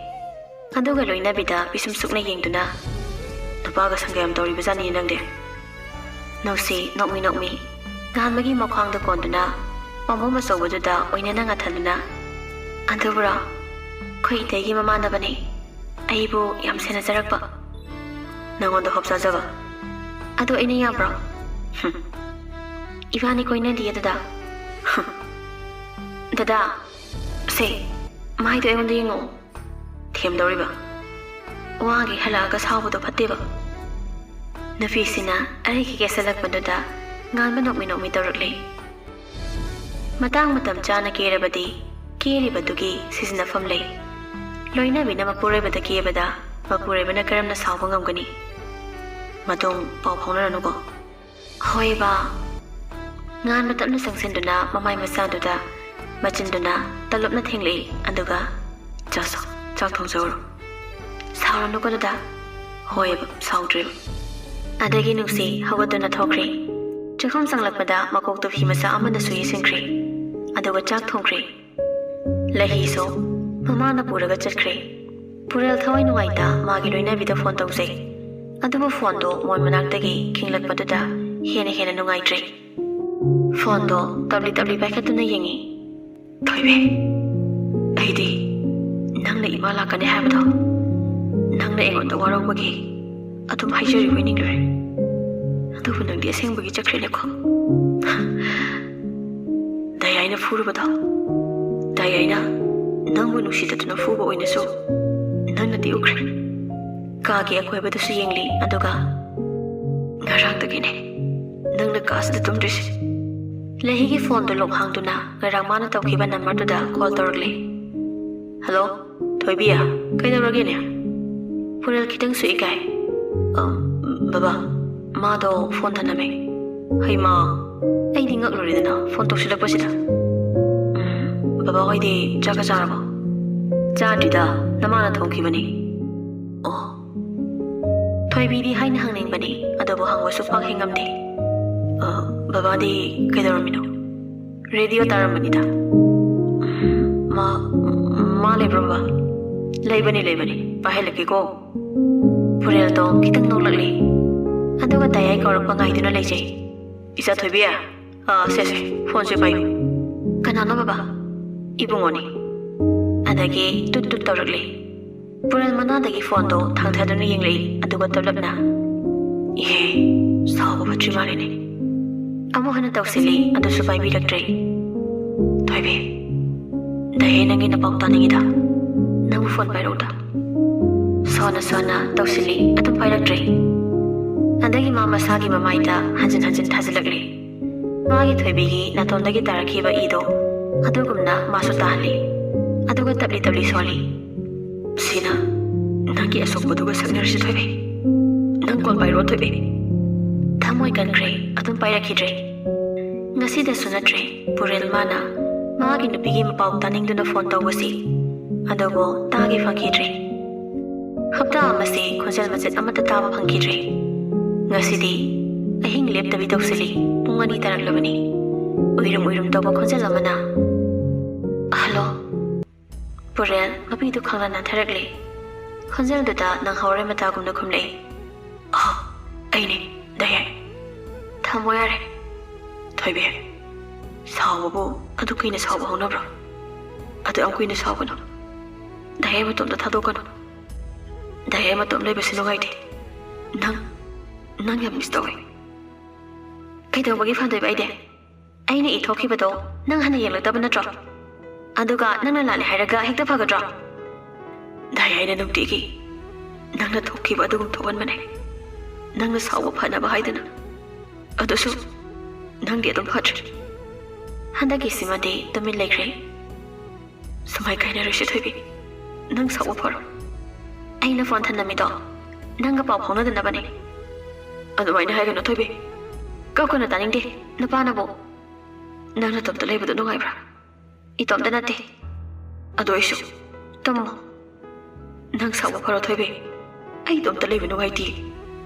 ꯑꯗꯨꯒ ꯂꯣꯏꯅꯕꯤꯗ ꯄꯤꯁꯨꯝ ꯁꯨꯛꯅ ꯌꯦꯡꯗꯨꯅ, "ꯅꯨꯄꯥꯒ ꯁꯪꯒ ꯌꯥꯝ ꯇꯧꯔꯤꯕꯖꯥꯠꯅꯤ ꯅꯪꯗꯤ?" ꯅꯨꯡꯁꯤ ꯅꯣꯛꯃꯤ ꯅꯣꯛꯃꯤ ꯉꯥꯟꯕꯒꯤ ꯃꯈ꯭ꯋꯥꯡꯗ ꯀꯣꯟꯗꯨꯅ ꯄꯥꯝꯕꯣꯝ ꯑꯆꯧꯕꯗꯨꯗ ꯑꯣꯏꯅꯅ ꯉꯥꯊꯟꯗꯨꯅ, "ꯑꯗꯨꯕꯨꯔꯣ? ꯑꯩꯈꯣꯏ ꯏꯇꯩꯒꯤ ꯃꯃꯥꯟꯅꯕꯅꯦ꯫ ꯑꯩꯕꯨ ꯌꯥꯝ ꯁꯦꯟꯅꯖꯔꯛꯄ꯫" "ꯅꯪꯉꯣꯟꯗ ꯍꯣꯞ ꯆꯥꯖꯕ? ꯑꯗꯨ ꯑꯩꯅ ꯌꯥꯕ꯭ꯔꯣ?" "ꯍꯨꯝ꯫ ꯏꯕꯥꯅꯤ ꯀꯣꯏꯅꯗꯤꯌꯦ ꯗꯗꯥ꯫" "ꯍꯨꯝ꯫ ꯗꯗꯥ, ꯁꯦ, ꯃꯥꯏꯗꯣ ꯑꯩꯉꯣꯟꯗ ꯌꯦꯡꯉꯛꯑꯣ꯫" "ꯊꯦꯝꯗꯧꯔꯤꯕ?" ꯋꯥꯒꯤ ꯍꯜꯂꯛꯑꯒ ꯁꯥꯎꯕꯗꯣ ꯐꯠꯇꯦꯕ꯫ ꯅꯨꯄꯤꯁꯤꯅ ꯑꯩꯒꯤ ꯀꯦꯁꯜꯂꯛꯄꯗꯨꯗ ꯉꯥꯟꯕ ꯅꯣꯛꯃꯤ ꯅꯣꯛꯃꯤ ꯇꯧꯔꯛꯂꯤ꯫ ꯃꯇꯥꯡ ꯃꯇꯝ ꯆꯥꯅ ꯀꯦꯔꯕꯗꯤ ꯀꯦꯔꯤꯕꯗꯨꯒꯤ ꯁꯤꯖꯤꯟꯅꯐꯝ ꯂꯩ꯫ ꯂꯣꯏꯅꯕꯤꯅ ꯃꯄꯨꯔꯣꯏꯕꯗ ꯀꯦꯕꯗ ꯃꯄꯨꯔꯣꯏꯕꯅ ꯀꯔꯝꯅ ꯁꯥꯎꯕ ꯉꯝꯒꯅꯤ? ꯃꯇꯨꯡ ꯄꯥꯎ ꯐꯥꯎꯅꯔꯅꯨꯀꯣ꯫ ꯍꯣꯏꯕ꯫ ꯉꯥꯟꯕ ꯇꯞꯅ ꯆꯪꯁꯤꯟꯗꯨꯅ ꯃꯃꯥꯏ ꯃꯆꯥꯗꯨꯗ ꯃꯆꯤꯟꯗꯨꯅ ꯇꯂꯞꯅ ꯊꯦꯡꯂꯛꯏ, ꯑꯗꯨꯒ "ꯆꯥꯁꯣ, ꯆꯥꯛ ꯊꯣꯡꯖꯧꯔꯣ꯫ ꯁꯥꯎꯔꯅꯨꯀꯣ ꯗꯗꯥ꯫" ꯍꯣꯏꯕ, ꯁꯥꯎꯗ꯭ꯔꯦꯕ꯫ ꯑꯗꯒꯤ ꯅꯨꯡꯁꯤ ꯍꯧꯒꯠꯇꯨꯅ ꯊꯣꯛꯈ꯭ꯔꯦ꯫ ꯆꯥꯛꯈꯨꯝ ꯆꯪꯂꯛꯄꯗ ꯃꯀꯣꯛꯇꯨ ꯐꯤ ꯃꯆꯥ ꯑꯃꯅꯁꯨ ꯌꯩꯁꯤꯟꯈ꯭ꯔꯦ, ꯑꯗꯨꯒ ꯆꯥꯛ ꯊꯣꯡꯈ꯭ꯔꯦ꯫ ꯂꯩꯍꯤꯁꯨ ꯃꯃꯥꯅ ꯄꯨꯔꯒ ꯆꯠꯈ꯭ꯔꯦ꯫ ꯄꯨꯔꯦꯜ ꯊꯋꯥꯏ ꯅꯨꯡꯉꯥꯏꯇ ꯃꯥꯒꯤ ꯂꯣꯏꯅꯕꯤꯗ ꯐꯣꯟ ꯇꯧꯖꯩ꯫ ꯑꯗꯨꯕꯨ ꯐꯣꯟꯗꯨ ꯃꯣꯟ ꯃꯅꯥꯛꯇꯒꯤ ꯈꯤꯡꯂꯛꯄꯗꯨꯗ ꯍꯦꯟꯅ ꯍꯦꯟꯅ ꯅꯨꯡꯉꯥꯏꯇ꯭ꯔꯦ꯫ ꯐꯣꯟꯗꯣ ꯇꯞꯂꯤ ꯇꯞꯂꯤ ꯄꯥꯏꯈꯠꯇꯨꯅ ꯌꯦꯡꯉꯤ꯫ "ꯊꯣꯏꯕꯤ, ꯑꯩꯗꯤ ꯅꯪꯅ ꯏꯃꯥ ꯂꯥꯛꯀꯅꯤ ꯍꯥꯏꯕꯗꯣ, ꯅꯪꯅ ꯑꯩꯉꯣꯟꯗ ꯋꯥꯔꯧꯕꯒꯤ ꯑꯗꯨꯝ ꯍꯥꯏꯖꯔꯤꯕꯣꯏ ꯅꯤꯡꯂꯨꯔꯦ꯫ ꯑꯗꯨꯕꯨ ꯅꯪꯗꯤ ꯑꯁꯦꯡꯕꯒꯤ ꯆꯠꯈ꯭ꯔꯦꯅꯦꯀꯣ꯫" ꯗꯌꯥꯏꯅ ꯐꯨꯔꯨꯕꯗꯣ, ꯗꯌꯥꯏꯅ ꯅꯪꯕꯨ ꯅꯨꯡꯁꯤꯗꯗꯨꯅ ꯐꯨꯕ ꯑꯣꯏꯅꯁꯨ ꯅꯪꯅꯗꯤ ꯎꯈ꯭ꯔꯦ꯫ ꯀꯥꯒꯤ ꯑꯀꯣꯏꯕꯗꯁꯨ ꯌꯦꯡꯂꯤ, ꯑꯗꯨꯒ "ꯉꯔꯥꯡꯗꯒꯤꯅꯦ ꯅꯪꯅ ꯀꯥꯁꯤꯗ ꯇꯨꯝꯗ꯭ꯔꯤꯁꯦ꯫" ꯂꯩꯍꯤꯒꯤ ꯐꯣꯟꯗꯨ ꯂꯣꯛ ꯍꯥꯡꯗꯨꯅ ꯉꯔꯥꯡ ꯃꯥꯅ ꯇꯧꯈꯤꯕ ꯅꯝꯕꯔꯗꯨꯗ ꯀꯣꯜ ꯇꯧꯔꯛꯂꯤ꯫ "ꯍꯜꯂꯣ, ꯊꯣꯏꯕꯤ, ꯀꯩꯗꯧꯔꯒꯦꯅꯦ?" ꯄꯨꯔꯦꯜ ꯈꯤꯇꯪꯁꯨ ꯏꯀꯥꯏ꯫ "ꯑ, ꯕꯕꯥ, ꯃꯥꯗꯣ ꯐꯣꯟ ꯊꯅꯝꯃꯦ꯫" "ꯍꯩꯃꯥ, ꯑꯩꯗꯤ ꯉꯛꯂꯨꯔꯦꯗꯅ ꯐꯣꯟ ꯇꯧꯁꯤꯜꯂꯛꯄꯁꯤꯗ꯫" "ꯎꯝ, ꯕꯕꯥ ꯍꯣꯏꯗꯤ ꯆꯥꯛꯀ ꯆꯥꯔꯕꯣ?" "ꯆꯥꯗ꯭ꯔꯤꯗ, ꯅꯃꯥꯅ ꯊꯣꯡꯈꯤꯕꯅꯤ꯫" "ꯑꯣ꯫" ꯊꯣꯏꯕꯤꯗꯤ ꯍꯥꯏꯅ ꯍꯪꯅꯤꯡꯕꯅꯤ, ꯑꯗꯨꯕꯨ ꯍꯪꯕꯁꯨ ꯄꯥꯛ ꯍꯦꯛ ꯉꯝꯗꯦ꯫ "ꯑ, ꯕꯕꯥꯗꯤ ꯀꯩꯗꯧꯔꯝꯃꯤꯅꯣ?" "ꯔꯦꯗꯤꯑꯣ ꯇꯥꯔꯝꯕꯅꯤꯗ꯫" "ꯎꯝ, ꯃꯥ, ꯃꯥ ꯂꯩꯕ꯭ꯔꯣ ꯕꯕꯥ?" "ꯂꯩꯕꯅꯤ, ꯂꯩꯕꯅꯤ, ꯄꯥꯏꯍꯜꯂꯛꯀꯦꯀꯣ꯫" ꯄꯨꯔꯦꯜꯗꯣ ꯈꯤꯇꯪ ꯅꯣꯛꯂꯛꯂꯤ, ꯑꯗꯨꯒ ꯗꯌꯥꯏ ꯀꯧꯔꯛꯄ ꯉꯥꯏꯗꯨꯅ ꯂꯩꯖꯩ꯫ "ꯏꯆꯥ ꯊꯣꯏꯕꯤ, ꯑ, ꯁꯦ, ꯁꯦ, ꯐꯣꯟꯁꯦ ꯄꯥꯏꯌꯨ꯫" "ꯀꯅꯥꯅꯣ ꯕꯕꯥ?" "ꯏꯕꯨꯡꯉꯣꯅꯤ꯫" ꯑꯗꯒꯤ ꯇꯨꯠ ꯇꯨꯠ ꯇꯧꯔꯛꯂꯤ꯫ ꯄꯨꯔꯦꯜ ꯃꯅꯥꯗꯒꯤ ꯐꯣꯟꯗꯣ ꯊꯥꯡꯊꯗꯨꯅ ꯌꯦꯡꯂꯛꯏ, ꯑꯗꯨꯒ ꯇꯞꯂꯞꯅ, "ꯏꯍꯦ, ꯁꯥꯎꯕ ꯐꯠꯇ꯭ꯔꯤ ꯃꯥꯜꯂꯦꯅꯦ꯫" ꯑꯃꯨꯛ ꯍꯟꯅ ꯇꯧꯁꯤꯜꯂꯤ, ꯑꯗꯨꯁꯨ ꯄꯥꯏꯕꯤꯔꯛꯇ꯭ꯔꯦ꯫ "ꯊꯣꯏꯕꯤ, ꯗꯌꯥꯏ ꯅꯪꯒꯤ ꯅꯄꯥꯎ ꯇꯥꯅꯤꯡꯉꯤꯗ, ꯅꯪꯕꯨ ꯐꯣꯟ ꯄꯥꯏꯔꯛꯎꯗ꯫" ꯁꯣꯟꯅ ꯁꯣꯟꯅ ꯇꯧꯁꯤꯜꯂꯤ, ꯑꯗꯨꯝ ꯄꯥꯏꯔꯛꯇ꯭ꯔꯦ꯫ ꯑꯗꯒꯤ ꯃꯥ ꯃꯁꯥꯒꯤ ꯃꯃꯥꯏꯗ ꯍꯟꯖꯤꯟ ꯍꯟꯖꯤꯟ ꯊꯥꯖꯤꯜꯂꯛꯂꯤ꯫ ꯃꯥꯒꯤ ꯊꯣꯏꯕꯤꯒꯤ ꯅꯥꯇꯣꯟꯗꯒꯤ ꯇꯥꯔꯛꯈꯤꯕ ꯏꯗꯣ ꯑꯗꯨꯒꯨꯝꯅ ꯃꯥꯁꯨ ꯇꯥꯍꯜꯂꯤ꯫ ꯑꯗꯨꯒ ꯇꯞꯂꯤ ꯇꯞꯂꯤ ꯁꯣꯜꯂꯤ꯫ "ꯁꯤꯅ ꯅꯪꯒꯤ ꯑꯁꯣꯛꯄꯗꯨꯒ ꯁꯛꯅꯔꯁꯤ, ꯊꯣꯏꯕꯤ꯫ ꯅꯪ ꯀꯣꯜ ꯄꯥꯏꯔꯣ, ꯊꯣꯏꯕꯤ꯫" ꯊꯃꯣꯏ ꯀꯟꯈ꯭ꯔꯦ, ꯑꯗꯨꯝ ꯄꯥꯏꯔꯛꯈꯤꯗ꯭ꯔꯦ꯫ ꯉꯁꯤꯗꯁꯨ ꯅꯠꯇ꯭ꯔꯦ ꯄꯨꯔꯦꯜ ꯃꯥꯅ ꯃꯥꯒꯤ ꯅꯨꯄꯤꯒꯤ ꯃꯄꯥꯎ ꯇꯥꯅꯤꯡꯗꯨꯅ ꯐꯣꯟ ꯇꯧꯕꯁꯤ, ꯑꯗꯨꯕꯨ ꯇꯥꯒꯦ ꯐꯪꯈꯤꯗ꯭ꯔꯦ꯫ ꯍꯞꯇꯥ ꯑꯃꯁꯦ ꯈꯣꯟꯖꯦꯜ ꯃꯆꯦꯠ ꯑꯃꯠꯇ ꯇꯥꯕ ꯐꯪꯈꯤꯗ꯭ꯔꯦ꯫ ꯉꯁꯤꯗꯤ ꯑꯍꯤꯡ ꯂꯦꯞꯇꯕꯤ ꯇꯧꯁꯤꯜꯂꯤ꯫ ꯄꯨꯡ ꯑꯅꯤ ꯇꯥꯔꯛꯂꯕꯅꯤ꯫ ꯎꯏꯔꯨꯝ ꯎꯏꯔꯨꯝ ꯇꯧꯕ ꯈꯣꯟꯖꯦꯜ ꯑꯃꯅ, "ꯍꯜꯂꯣ?" ꯄꯨꯔꯦꯜ ꯃꯄꯤꯗꯨ ꯈꯪꯂ ꯅꯥꯟꯊꯔꯛꯂꯦ꯫ ꯈꯣꯟꯖꯦꯜꯗꯨꯗ ꯅꯪꯍꯧꯔꯦ ꯃꯇꯥꯒꯨꯝꯅ ꯈꯨꯝꯂꯛꯏ, "ꯑ, ꯑꯩꯅꯦ, ꯗꯥꯌꯥꯏ꯫ ꯊꯝꯃꯣ ꯌꯥꯔꯦ꯫ ꯊꯣꯏꯕꯤ, ꯁꯥꯎꯕꯕꯨ ꯑꯗꯨ ꯀꯨꯏꯅ ꯁꯥꯎꯕ ꯍꯧꯅꯕ꯭ꯔꯣ? ꯑꯗꯨ ꯌꯥꯝ ꯀꯨꯏꯅ ꯁꯥꯎꯒꯅꯨ꯫ ꯗꯥꯌꯥꯏ ꯃꯇꯣꯝꯇ ꯊꯥꯗꯣꯛꯀꯅꯨ꯫ ꯗꯥꯌꯥꯏ ꯃꯇꯣꯝ ꯂꯩꯕꯁꯤ ꯅꯨꯡꯉꯥꯏꯇꯦ꯫ ꯅꯪ, ꯅꯪ ꯌꯥꯝ ꯃꯤꯁ ꯇꯧꯋꯦ꯫" "ꯀꯩꯗꯧꯕꯒꯤ ꯐꯟꯗꯣꯏꯕ ꯑꯩꯗꯤ? ꯑꯩꯅ ꯏ ꯊꯣꯛꯈꯤꯕꯗꯣ ꯅꯪ ꯍꯟꯅ ꯌꯦꯡꯂꯛꯇꯕ ꯅꯠꯇ꯭ꯔꯣ? ꯑꯗꯨꯒ ꯅꯪꯅ ꯂꯥꯜꯂꯦ ꯍꯥꯏꯔꯒ ꯍꯦꯛꯇ ꯐꯒꯗ꯭ꯔꯣ?" "ꯗꯥꯌꯥꯏꯅ ꯅꯨꯡꯇꯤꯒꯤ ꯅꯪꯅ ꯊꯣꯛꯈꯤꯕ ꯑꯗꯨꯒꯨꯝ ꯊꯣꯛꯍꯟꯕꯅꯦ, ꯅꯪꯅ ꯁꯥꯎꯕ ꯐꯅꯕ ꯍꯥꯏꯗꯅ꯫ ꯑꯗꯨꯁꯨ ꯅꯪꯗꯤ ꯑꯗꯨꯝ ꯐꯠꯇ꯭ꯔꯦ꯫" ꯍꯟꯗꯛꯀꯤꯁꯤꯃꯗꯤ ꯇꯨꯃꯤꯟ ꯂꯩꯈ꯭ꯔꯦ꯫ "ꯁꯨꯃꯥꯏ ꯀꯥꯏꯅꯔꯣꯏꯁꯦ, ꯊꯣꯏꯕꯤ꯫ ꯅꯪ ꯁꯥꯎꯕ ꯐꯔꯣ꯫ ꯑꯩꯅ ꯐꯣꯟ ꯊꯅꯝꯃꯤꯗꯣ ꯅꯪꯒ ꯄꯥꯎ ꯐꯥꯎꯅꯗꯅꯕꯅꯦ꯫" "ꯑꯗꯨꯃꯥꯏꯅ ꯍꯥꯏꯒꯅꯨ, ꯊꯣꯏꯕꯤ꯫ ꯀꯞꯀꯅꯨ, ꯇꯥꯅꯤꯡꯗꯦ꯫ ꯅꯨꯄꯥꯅꯕꯨ ꯅꯪ ꯅꯇꯣꯝꯇ ꯂꯩꯕꯗꯣ ꯅꯨꯡꯉꯥꯏꯕ꯭ꯔꯥ? ꯏꯇꯣꯝꯇ ꯅꯠꯇꯦ꯫ ꯑꯗꯨ ꯑꯣꯏꯁꯨ ꯇꯨꯝꯃꯣ꯫ ꯅꯪ ꯁꯥꯎꯕ ꯐꯔꯣ, ꯊꯣꯏꯕꯤ꯫ ꯑꯩ ꯏꯇꯣꯝꯇ ꯂꯩꯕ ꯅꯨꯡꯉꯥꯏꯇꯦ꯫"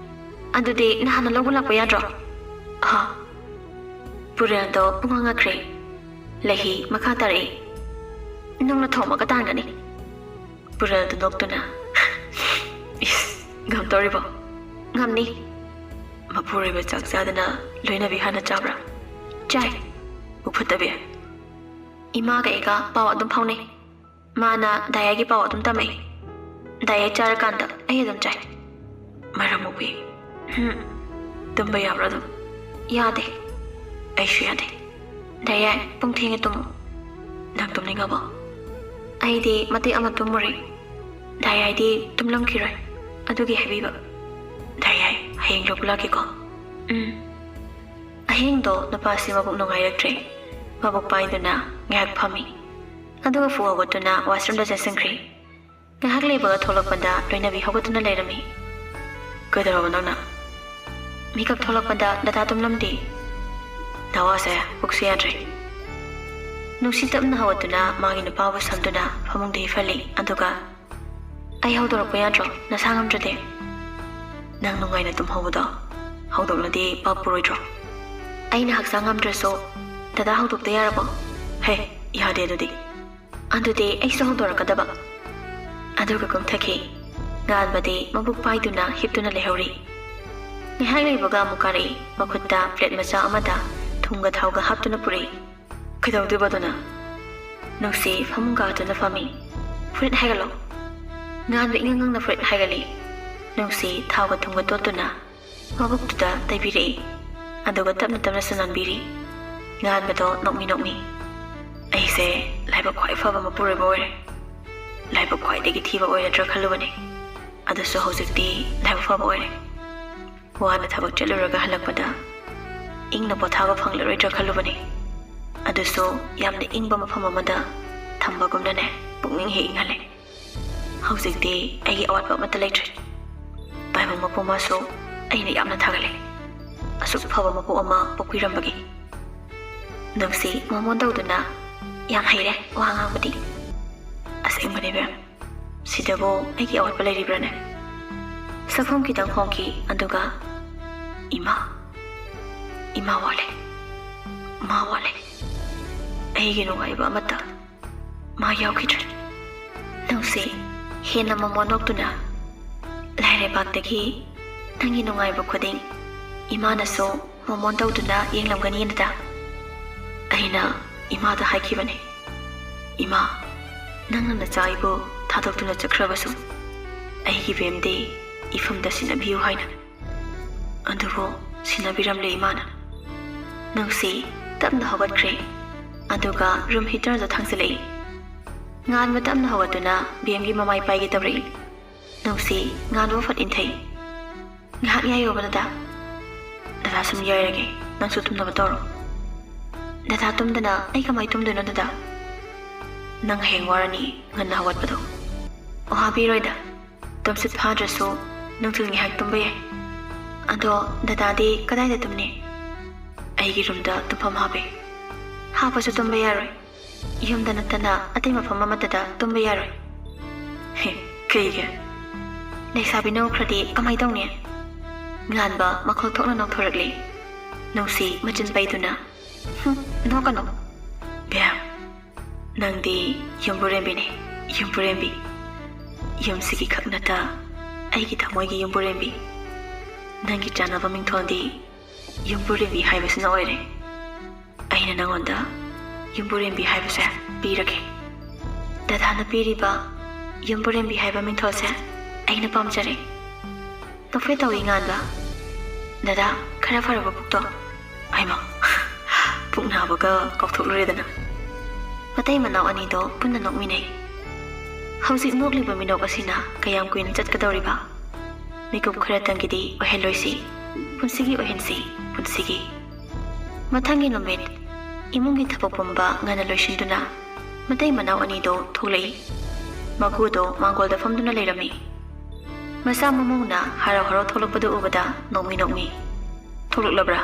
"ꯑꯗꯨꯗꯤ ꯅꯍꯥꯟꯅ ꯂꯧꯕ ꯂꯥꯛꯄ ꯌꯥꯗ꯭ꯔꯣ?" "ꯍꯥ?" ꯄꯨꯔꯦꯜꯗꯣ ꯄꯨꯡꯉꯥꯡ ꯉꯛꯈ꯭ꯔꯦ꯫ ꯂꯩꯍꯤ ꯃꯈꯥ ꯇꯥꯔꯛꯏ, "ꯅꯪꯅ ꯊꯣꯝꯃꯒ ꯇꯥꯟꯒꯅꯤ꯫" ꯄꯨꯔꯦꯜꯗꯨ ꯅꯣꯛꯇꯨꯅ, "ꯏꯁ, ꯉꯝꯗꯧꯔꯤꯕꯣ?" "ꯉꯝꯅꯤ꯫" "ꯃꯄꯨꯔꯣꯏꯕ ꯆꯥꯛ ꯆꯥꯗꯅ ꯂꯣꯏꯅꯕꯤ ꯍꯥꯟꯅ ꯆꯥꯕ꯭ꯔꯥ?" "ꯆꯥꯏ꯫" "ꯎꯐꯠꯇꯕꯤ꯫" "ꯏꯃꯥꯒ ꯑꯩꯒ ꯄꯥꯎ ꯑꯗꯨꯝ ꯐꯥꯎꯅꯩ꯫ ꯃꯥꯅ ꯗꯥꯌꯥꯒꯤ ꯄꯥꯎ ꯑꯗꯨꯝ ꯇꯝꯃꯛꯏ꯫ ꯗꯥꯌꯥ ꯆꯥꯔꯀꯥꯟꯗ ꯑꯩ ꯑꯗꯨꯝ ꯆꯥꯏ꯫" "ꯃꯔꯝ ꯃꯣꯛꯄꯤ꯫ ꯍꯨꯝ꯫ ꯇꯨꯝꯕ ꯌꯥꯕ꯭ꯔꯥ ꯑꯗꯨꯝ?" "ꯌꯥꯗꯦ꯫" "ꯑꯩꯁꯨ ꯌꯥꯗꯦ꯫ ꯗꯥꯌꯥ, ꯄꯨꯡ ꯊꯦꯡꯉꯦ, ꯇꯨꯝꯃꯣ꯫" "ꯅꯪ ꯇꯨꯝꯅꯤꯡꯉꯕꯣ?" "ꯑꯩꯗꯤ ꯃꯇꯦꯛ ꯑꯃ ꯇꯨꯝꯃꯨꯔꯦ꯫" ꯗꯥꯏꯌꯥꯏꯗꯤ ꯇꯨꯝꯂꯝꯈꯤꯔꯣꯏ, ꯑꯗꯨꯒꯤ ꯍꯥꯏꯕꯤꯕ꯫ ꯗꯥꯏꯌꯥꯏ, ꯍꯌꯦꯡ ꯂꯧꯕ ꯂꯥꯛꯀꯦꯀꯣ꯫ ꯎꯝ꯫ ꯑꯍꯤꯡꯗꯣ ꯅꯨꯄꯥꯁꯤ ꯃꯕꯨꯛ ꯅꯨꯡꯉꯥꯏꯔꯛꯇ꯭ꯔꯦ꯫ ꯃꯕꯨꯛ ꯄꯥꯏꯗꯨꯅ ꯉꯥꯏꯍꯥꯛ ꯐꯝꯃꯤ꯫ ꯑꯗꯨꯒ ꯐꯨ ꯍꯧꯒꯠꯇꯨꯅ washroomꯗ ꯆꯪꯁꯤꯟꯈ꯭ꯔꯦ꯫ ꯉꯥꯏꯍꯥꯛ ꯂꯩꯕꯒ ꯊꯣꯛꯂꯛꯄꯗ ꯂꯣꯏꯅꯕꯤ ꯍꯧꯒꯠꯇꯨꯅ ꯂꯩꯔꯝꯃꯤ꯫ "ꯀꯩꯗꯧꯔꯕ ꯅꯪꯅ?" ꯃꯤꯀꯞ ꯊꯣꯛꯂꯛꯄꯗ ꯗꯗꯥ ꯇꯨꯝꯂꯝꯗꯦ꯫ "ꯅꯋꯥꯁꯦ ꯄꯨꯛꯁꯨ ꯌꯥꯗ꯭ꯔꯦ꯫" ꯅꯨꯡꯁꯤ ꯇꯞꯅ ꯍꯧꯒꯠꯇꯨꯅ ꯃꯥꯒꯤ ꯅꯨꯄꯥꯕꯨ ꯁꯝꯗꯨꯅ ꯐꯃꯨꯡꯗ ꯍꯤꯞꯍꯜꯂꯤ꯫ ꯑꯗꯨꯒ, "ꯑꯩ ꯍꯧꯗꯣꯔꯛꯄ ꯌꯥꯗ꯭ꯔꯣ, ꯅꯁꯥ ꯉꯝꯗ꯭ꯔꯗꯤ?" "ꯅꯪ ꯅꯨꯡꯉꯥꯏꯅ ꯇꯨꯝꯍꯧꯕꯗꯣ ꯍꯧꯗꯣꯛꯂꯗꯤ ꯄꯥꯞ ꯄꯨꯔꯣꯏꯗ꯭ꯔꯣ?" "ꯑꯩꯅ ꯍꯛꯆꯥꯡ ꯉꯝꯗ꯭ꯔꯁꯨ ꯗꯗꯥ ꯍꯧꯗꯣꯛꯇ ꯌꯥꯔꯕꯣ?" "ꯍꯦ, ꯌꯥꯗꯦ ꯑꯗꯨꯗꯤ꯫" "ꯑꯗꯨꯗꯤ ꯑꯩꯁꯨ ꯍꯧꯗꯣꯔꯛꯀꯗꯕ꯫" ꯑꯗꯨꯒ ꯀꯨꯝꯊꯈꯤ꯫ ꯉꯥꯟꯕꯗꯤ ꯃꯕꯨꯛ ꯄꯥꯏꯗꯨꯅ ꯍꯤꯞꯇꯨꯅ ꯂꯩꯍꯧꯔꯤ꯫ ꯉꯥꯏꯍꯥꯛ ꯂꯩꯕꯒ ꯑꯃꯨꯛ ꯀꯥꯔꯛꯏ꯫ ꯃꯈꯨꯠꯇ plate ꯃꯆꯥ ꯑꯃꯗ ꯊꯨꯝꯒ ꯊꯥꯎꯒ ꯍꯥꯞꯇꯨꯅ ꯄꯨꯔꯛꯏ꯫ "ꯀꯩꯗꯧꯗꯣꯏꯕ ꯑꯗꯨꯅ?" ꯅꯨꯡꯁꯤ ꯐꯃꯨꯡ ꯀꯥꯗꯨꯅ ꯐꯝꯃꯤ꯫ "ꯐꯨꯔꯤꯠ ꯍꯥꯏꯒꯠꯂꯣ꯫" ꯉꯥꯟꯕ ꯏꯉꯪ ꯉꯪꯅ ꯐꯨꯔꯤꯠ ꯍꯥꯏꯒꯠꯂꯤ꯫ ꯅꯨꯡꯁꯤ ꯊꯥꯎꯒ ꯊꯨꯝꯒ ꯇꯣꯠꯇꯨꯅ ꯃꯕꯨꯛꯇꯨꯗ ꯇꯩꯕꯤꯔꯛꯏ꯫ ꯑꯗꯨꯒ ꯇꯞꯅ ꯇꯞꯅꯁꯨ ꯅꯥꯟꯕꯤꯔꯤ꯫ ꯉꯥꯟꯕꯗꯣ ꯅꯣꯛꯃꯤ ꯅꯣꯛꯃꯤ꯫ "ꯑꯩꯁꯦ ꯂꯥꯏꯕꯛ ꯈ꯭ꯋꯥꯏ ꯐꯕ ꯃꯄꯨꯔꯣꯏꯕ ꯑꯣꯏꯔꯦ꯫ ꯂꯥꯏꯕꯛ ꯈ꯭ꯋꯥꯏꯗꯒꯤ ꯊꯤꯕ ꯑꯣꯏꯔꯗ꯭ꯔꯥ ꯈꯜꯂꯨꯕꯅꯤ꯫ ꯑꯗꯨꯁꯨ ꯍꯧꯖꯤꯛꯇꯤ ꯂꯥꯏꯕꯛ ꯐꯕ ꯑꯣꯏꯔꯦ꯫ ꯋꯥꯅ ꯊꯕꯛ ꯆꯠꯂꯨꯔꯒ ꯍꯜꯂꯛꯄꯗ ꯏꯪꯅ ꯄꯣꯊꯥꯕ ꯐꯪꯂꯔꯣꯏꯗ꯭ꯔꯥ ꯈꯜꯂꯨꯕꯅꯤ꯫ ꯑꯗꯨꯁꯨ ꯌꯥꯝꯅ ꯏꯪꯕ ꯃꯐꯝ ꯑꯃꯗ ꯊꯝꯕꯒꯨꯝꯅꯅꯦ, ꯄꯨꯛꯅꯤꯡ ꯍꯦꯛ ꯏꯪꯍꯜꯂꯦ꯫ ꯍꯧꯖꯤꯛꯇꯤ ꯑꯩꯒꯤ ꯑꯋꯥꯠꯄ ꯑꯃꯠꯇ ꯂꯩꯇ꯭ꯔꯦ꯫ ꯇꯥꯏꯕꯪ ꯃꯄꯨ ꯃꯥꯁꯨ ꯑꯩꯅ ꯌꯥꯝꯅ ꯊꯥꯒꯠꯂꯦ, ꯑꯁꯨꯛ ꯐꯕ ꯃꯄꯨ ꯑꯃ ꯄꯣꯛꯄꯤꯔꯝꯕꯒꯤ꯫" ꯅꯨꯡꯁꯤ ꯃꯣꯃꯣꯟ ꯇꯧꯗꯨꯅ, "ꯌꯥꯝ ꯍꯩꯔꯦ ꯋꯥ ꯉꯥꯡꯕꯗꯤ꯫" "ꯑꯁꯦꯡꯕꯅꯦ ꯕꯦꯝ, ꯁꯤꯗꯕꯨ ꯑꯩꯒꯤ ꯑꯋꯥꯠꯄ ꯂꯩꯔꯤꯕ꯭ꯔꯥꯅꯦ?" ꯁꯛꯐꯝ ꯈꯤꯇꯪ ꯍꯣꯡꯈꯤ, ꯑꯗꯨꯒ, "ꯏꯃꯥ, ꯏꯃꯥ ꯋꯥꯠꯂꯦ, ꯃꯥ ꯋꯥꯠꯂꯦ꯫ ꯑꯩꯒꯤ ꯅꯨꯡꯉꯥꯏꯕ ꯑꯃꯠꯇ ꯃꯥ ꯌꯥꯎꯈꯤꯗ꯭ꯔꯦ꯫" ꯅꯨꯡꯁꯤ ꯍꯦꯟꯅ ꯃꯣꯃꯣꯟ ꯅꯣꯛꯇꯨꯅ, "ꯂꯥꯏꯔꯩꯕꯥꯛꯇꯒꯤ ꯅꯪꯒꯤ ꯅꯨꯡꯉꯥꯏꯕ ꯈꯨꯗꯤꯡ ꯏꯃꯥꯅꯁꯨ ꯃꯣꯃꯣꯟ ꯇꯧꯗꯨꯅ ꯌꯦꯡꯂꯝꯒꯅꯤꯅꯗ꯫ ꯑꯩꯅ ꯏꯃꯥꯗ ꯍꯥꯏꯈꯤꯕꯅꯦ, 'ꯏꯃꯥ, ꯅꯪꯅ ꯅꯆꯥ ꯑꯩꯕꯨ ꯊꯥꯗꯣꯛꯇꯨꯅ ꯆꯠꯈ꯭ꯔꯕꯁꯨ ꯑꯩꯒꯤ ꯕꯦꯝꯗꯤ ꯏꯐꯝꯗ ꯁꯤꯟꯅꯕꯤꯌꯨ' ꯍꯥꯏꯅ꯫ ꯑꯗꯨꯕꯨ ꯁꯤꯟꯅꯕꯤꯔꯝꯂꯦ ꯏꯃꯥꯅ꯫" ꯅꯨꯡꯁꯤ ꯇꯞꯅ ꯍꯧꯒꯠꯈ꯭ꯔꯦ, ꯑꯗꯨꯒ room heaterꯗ ꯊꯥꯡꯖꯤꯜꯂꯛꯏ꯫ ꯉꯥꯟꯕ ꯇꯞꯅ ꯍꯧꯒꯠꯇꯨꯅ ꯕꯦꯝꯒꯤ ꯃꯃꯥꯏ ꯄꯥꯏꯒꯦ ꯇꯧꯔꯛꯏ꯫ ꯅꯨꯡꯁꯤ, ꯉꯥꯟꯕ ꯐꯠ ꯏꯟꯊꯩ꯫ "ꯉꯥꯏꯍꯥꯛ ꯌꯥꯏꯌꯣꯕ ꯗꯗꯥ꯫ ꯗꯗꯥ ꯁꯨꯝ ꯌꯥꯏꯔꯒꯦ, ꯅꯪꯁꯨ ꯇꯨꯝꯅꯕ ꯇꯧꯔꯣ꯫" "ꯗꯗꯥ ꯇꯨꯝꯗꯅ ꯑꯩ ꯀꯃꯥꯏ ꯇꯨꯝꯗꯣꯏꯅꯣ ꯗꯗꯥ?" "ꯅꯪ ꯍꯌꯦꯡ ꯋꯥꯔꯅꯤ ꯉꯟꯅ ꯍꯧꯒꯠꯄꯗꯣ꯫" "ꯑꯣ, ꯍꯥꯕꯤꯔꯣꯏꯗ꯫ ꯇꯨꯝꯁꯤꯠ ꯐꯥꯗ꯭ꯔꯁꯨ ꯅꯨꯡꯊꯤꯜ ꯉꯥꯏꯍꯥꯛ ꯇꯨꯝꯕ ꯌꯥꯏ꯫ ꯑꯗꯣ ꯗꯗꯥꯗꯤ ꯀꯗꯥꯏꯗ ꯇꯨꯝꯅꯤ?" "ꯑꯩꯒꯤ ꯔꯨꯝꯗ ꯇꯨꯝꯐꯝ ꯍꯥꯞꯄꯦ꯫" "ꯍꯥꯞꯄꯁꯨ ꯇꯨꯝꯕ ꯌꯥꯔꯣꯏ꯫ ꯌꯨꯝꯗ ꯅꯠꯇꯅ ꯑꯇꯩ ꯃꯐꯝ ꯑꯃꯠꯇꯗ ꯇꯨꯝꯕ ꯌꯥꯔꯣꯏ꯫" "ꯍꯦ, ꯀꯩꯒꯤ?" "ꯂꯩꯁꯥꯕꯤꯅ ꯎꯈ꯭ꯔꯗꯤ ꯀꯃꯥꯏ ꯇꯧꯅꯤ?" ꯉꯥꯟꯕ ꯃꯈꯣꯜ ꯊꯣꯛꯅ ꯅꯣꯛꯊꯣꯔꯛꯂꯤ꯫ ꯅꯨꯡꯁꯤ ꯃꯆꯤꯟ ꯄꯩꯗꯨꯅ, "ꯍꯨꯝ, ꯅꯣꯛꯀꯅꯨ꯫" "ꯕꯦꯝ, ꯅꯪꯗꯤ ꯌꯨꯝꯕꯨꯔꯦꯝꯕꯤꯅꯤ, ꯌꯨꯝꯕꯨꯔꯦꯝꯕꯤ꯫ ꯌꯨꯝꯁꯤꯒꯤ ꯈꯛ ꯅꯠꯇ, ꯑꯩꯒꯤ ꯊꯃꯣꯏꯒꯤ ꯌꯨꯝꯕꯨꯔꯦꯝꯕꯤ꯫ ꯅꯪꯒꯤ ꯆꯥꯟꯅꯕ ꯃꯤꯡꯊꯣꯜꯗꯤ ꯌꯨꯝꯕꯨꯔꯦꯝꯕꯤ ꯍꯥꯏꯕꯁꯤꯅ ꯑꯣꯏꯔꯦ꯫ ꯑꯩꯅ ꯅꯪꯉꯣꯟꯗ ꯌꯨꯝꯕꯨꯔꯦꯝꯕꯤ ꯍꯥꯏꯕꯁꯦ ꯄꯤꯔꯒꯦ꯫ ꯗꯗꯥꯅ ꯄꯤꯔꯤꯕ ꯌꯨꯝꯕꯨꯔꯦꯝꯕꯤ ꯍꯥꯏꯕ ꯃꯤꯡꯊꯣꯜꯁꯦ ꯑꯩꯅ ꯄꯥꯝꯖꯔꯦ꯫" ꯅꯣꯛꯐꯦꯠ ꯇꯧꯏ ꯉꯥꯟꯕ꯫ "ꯗꯗꯥ, ꯈꯔ ꯐꯔꯕ ꯄꯨꯛꯇꯣ?" ꯍꯩꯃꯥ, ꯄꯨꯛ ꯅꯥꯕꯒ ꯀꯥꯎꯊꯣꯛꯂꯨꯔꯦꯗꯅ꯫ ꯃꯇꯩ ꯃꯅꯥꯎ ꯑꯅꯤꯗꯣ ꯄꯨꯟꯅ ꯅꯣꯛꯃꯤꯟꯅꯩ꯫ ꯍꯧꯖꯤꯛ ꯅꯣꯛꯂꯤꯕ ꯃꯤꯅꯣꯛ ꯑꯁꯤꯅ ꯀꯌꯥꯝ ꯀꯨꯏꯅ ꯆꯠꯀꯗꯧꯔꯤꯕ? ꯃꯤꯀꯨꯞ ꯈꯔꯇꯪꯒꯤꯗꯤ ꯑꯣꯏꯍꯜꯂꯣꯏꯁꯤ꯫ ꯄꯨꯟꯁꯤꯒꯤ ꯑꯣꯏꯍꯟꯁꯤ, ꯄꯨꯟꯁꯤꯒꯤ꯫ ꯃꯊꯪꯒꯤ ꯅꯨꯃꯤꯠ, ꯏꯃꯨꯡꯒꯤ ꯊꯕꯛ ꯄꯨꯝꯕ ꯉꯟꯅ ꯂꯣꯏꯁꯤꯟꯗꯨꯅ, ꯃꯇꯩ ꯃꯅꯥꯎ ꯑꯅꯤꯗꯣ ꯊꯣꯛꯂꯛꯏ꯫ ꯃꯒꯨꯗꯣ ꯃꯥꯡꯒꯣꯜꯗ ꯐꯝꯗꯨꯅ ꯂꯩꯔꯝꯃꯤ꯫ ꯃꯆꯥ ꯃꯃꯧꯅ ꯍꯔꯥꯎ ꯍꯔꯥꯎ ꯊꯣꯛꯂꯛꯄꯗꯨ ꯎꯕꯗ ꯅꯣꯛꯃꯤ ꯅꯣꯛꯃꯤ꯫ "ꯊꯣꯛꯂꯛꯂꯕ꯭ꯔꯥ?"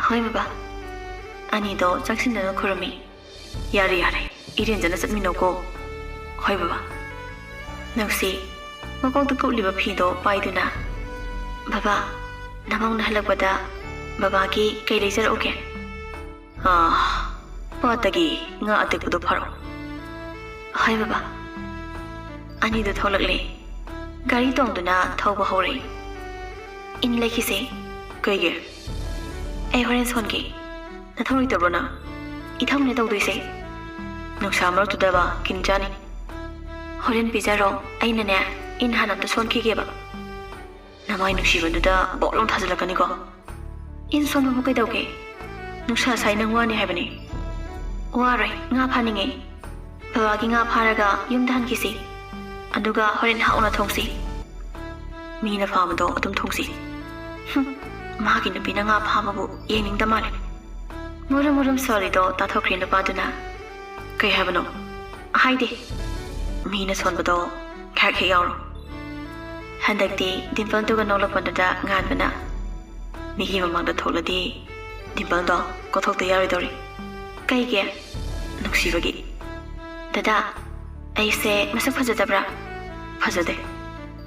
"ꯍꯣꯏ ꯕꯕꯥ꯫" ꯑꯅꯤꯗꯣ ꯆꯪꯁꯤꯟꯗꯨꯅ ꯈꯨꯔꯨꯝꯃꯤ꯫ "ꯌꯥꯔꯦ, ꯌꯥꯔꯦ, ꯏꯔꯦꯟꯖꯅ ꯆꯠꯃꯤꯟꯅꯧꯀꯣ꯫" "ꯍꯣꯏ ꯕꯕꯥ꯫" ꯅꯨꯡꯁꯤ, ꯃꯀꯣꯛꯇ ꯀꯨꯞꯂꯤꯕ ꯐꯤꯗꯣ ꯄꯥꯏꯗꯨꯅ, "ꯕꯕꯥ, ꯅꯃꯧꯅ ꯍꯜꯂꯛꯄꯗ ꯕꯕꯥꯒꯤ ꯀꯩ ꯂꯩꯖꯔꯛꯎꯒꯦ?" "ꯑꯥ, ꯄꯥꯠꯇꯒꯤ ꯉꯥ ꯑꯇꯦꯛꯄꯗꯣ ꯐꯥꯔꯛꯑꯣ꯫" "ꯍꯣꯏ ꯕꯕꯥ꯫" ꯑꯅꯤꯗꯨ ꯊꯣꯛꯂꯛꯂꯦ꯫ ꯒꯥꯔꯤ ꯇꯣꯡꯗꯨꯅ ꯊꯧꯕ ꯍꯧꯔꯦ꯫ "ꯏꯟ ꯂꯩꯈꯤꯁꯦ꯫" "ꯀꯩꯒꯤ?" "ꯑꯩ ꯍꯣꯔꯦꯟ ꯁꯣꯟꯒꯦ꯫" "ꯅꯊꯧ ꯂꯩꯇꯕ꯭ꯔꯣ ꯅꯪ?" "ꯏꯊꯧꯅꯦ ꯇꯧꯗꯣꯏꯁꯦ꯫" "ꯅꯨꯡꯁꯥ ꯃꯔꯛꯇꯨꯗꯕ ꯀꯤꯟ ꯆꯥꯅꯤ꯫" "ꯍꯣꯔꯦꯟ ꯄꯤꯖꯔꯣ, ꯑꯩꯅꯅꯦ ꯏꯟ ꯍꯥꯟꯅ ꯑꯝꯇ ꯁꯣꯟꯈꯤꯒꯦꯕ꯫" "ꯅꯃꯥꯏ ꯅꯨꯡꯁꯤꯕꯗꯨꯗ ꯕꯣꯠ ꯂꯥꯎ ꯊꯥꯖꯤꯜꯂꯛꯀꯅꯤꯀꯣ꯫" "ꯏꯟ ꯁꯣꯟꯕꯕꯨ ꯀꯩꯗꯧꯒꯦ? ꯅꯨꯡꯁꯥ ꯁꯥꯏ ꯅꯪ ꯋꯥꯅꯤ ꯍꯥꯏꯕꯅꯤ꯫" "ꯋꯥꯔꯣꯏ, ꯉꯥ ꯐꯥꯅꯤꯡꯉꯦ꯫" ꯕꯕꯥꯒꯤ ꯉꯥ ꯐꯥꯔꯒ ꯌꯨꯝꯗ ꯍꯟꯈꯤꯁꯤ꯫ ꯑꯗꯨꯒ ꯍꯣꯔꯦꯟ ꯍꯥꯎꯅ ꯊꯣꯡꯁꯤ꯫ ꯃꯤꯅ ꯐꯥꯕꯗꯣ ꯑꯗꯨꯝ ꯊꯣꯡꯁꯤ꯫ ꯍꯨꯝ, ꯃꯥꯒꯤ ꯅꯨꯄꯤꯅ ꯉꯥ ꯐꯥꯕꯕꯨ ꯌꯦꯡꯅꯤꯡꯗ ꯃꯥꯜꯂꯦ꯫ ꯃꯨꯔꯨꯝ ꯃꯨꯔꯨꯝ ꯁꯣꯜꯂꯤꯗꯣ ꯇꯥꯊꯣꯛꯈ꯭ꯔꯦ ꯅꯨꯄꯥꯗꯨꯅ꯫ "ꯀꯩ ꯍꯥꯏꯕꯅꯣ?" "ꯍꯥꯏꯗꯦ꯫ ꯃꯤꯅ ꯁꯣꯟꯕꯗꯣ ꯉꯥꯏꯍꯥꯛ ꯍꯦꯛ ꯌꯥꯎꯔꯣ꯫ ꯍꯟꯗꯛꯇꯤ ꯗꯤꯝꯄꯜꯗꯨꯒ ꯅꯣꯛꯂꯛꯄꯗꯨꯗ ꯉꯥꯟꯕꯅ, "ꯃꯤꯒꯤ ꯃꯃꯥꯡꯗ ꯊꯣꯛꯂꯗꯤ ꯗꯤꯝꯄꯜꯗꯣ ꯀꯣꯊꯣꯛꯇ ꯌꯥꯔꯣꯏꯗꯧꯔꯤ꯫" "ꯀꯩꯒꯤ?" "ꯅꯨꯡꯁꯤꯕꯒꯤ꯫" "ꯗꯗꯥ, ꯑꯩꯁꯦ ꯃꯁꯛ ꯐꯖꯗꯕ꯭ꯔꯥ?" "ꯐꯖꯗꯦ꯫"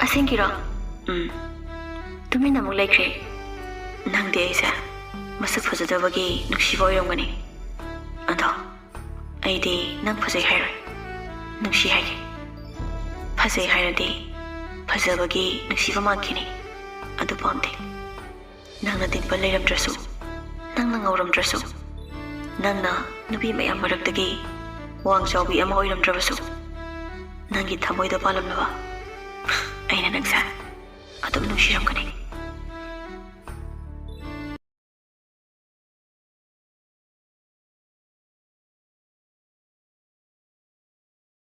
"ꯑꯁꯦꯡꯀꯤꯔꯣ?" "ꯎꯝ꯫" ꯇꯨꯃꯤꯟꯅ ꯑꯃꯨꯛ ꯂꯩꯈ꯭ꯔꯦ꯫ "ꯅꯪꯗꯤ ꯑꯩꯁꯦ ꯃꯁꯛ ꯐꯖꯗꯕꯒꯤ ꯅꯨꯡꯁꯤꯕ ꯑꯣꯏꯔꯝꯒꯅꯤ꯫ ꯑꯗꯣ ꯑꯩꯗꯤ ꯅꯪ ꯐꯖꯩ ꯍꯥꯏꯔꯣꯏ, ꯅꯨꯡꯁꯤ ꯍꯥꯏꯒꯦ꯫ ꯐꯖꯩ ꯍꯥꯏꯔꯗꯤ ꯐꯖꯕꯒꯤ ꯅꯨꯡꯁꯤꯕ ꯃꯥꯟꯈꯤꯅꯤ꯫ ꯑꯗꯨ ꯄꯥꯝꯗꯦ꯫ ꯅꯪꯅ ꯗꯤꯝꯄꯜ ꯂꯩꯔꯝꯗ꯭ꯔꯁꯨ, ꯅꯪꯅ ꯉꯧꯔꯝꯗ꯭ꯔꯁꯨ, ꯅꯪꯅ ꯅꯨꯄꯤ ꯃꯌꯥꯝ ꯃꯔꯛꯇꯒꯤ ꯋꯥꯡ ꯆꯥꯎꯕꯤ ꯑꯃ ꯑꯣꯏꯔꯝꯗ꯭ꯔꯕꯁꯨ, ꯅꯪꯒꯤ ꯊꯃꯣꯏꯗ ꯄꯥꯜꯂꯝꯂꯕ ꯑꯩꯅ ꯅꯪꯁꯦ ꯑꯗꯨꯝ ꯅꯨꯡꯁꯤꯔꯝꯒꯅꯤ꯫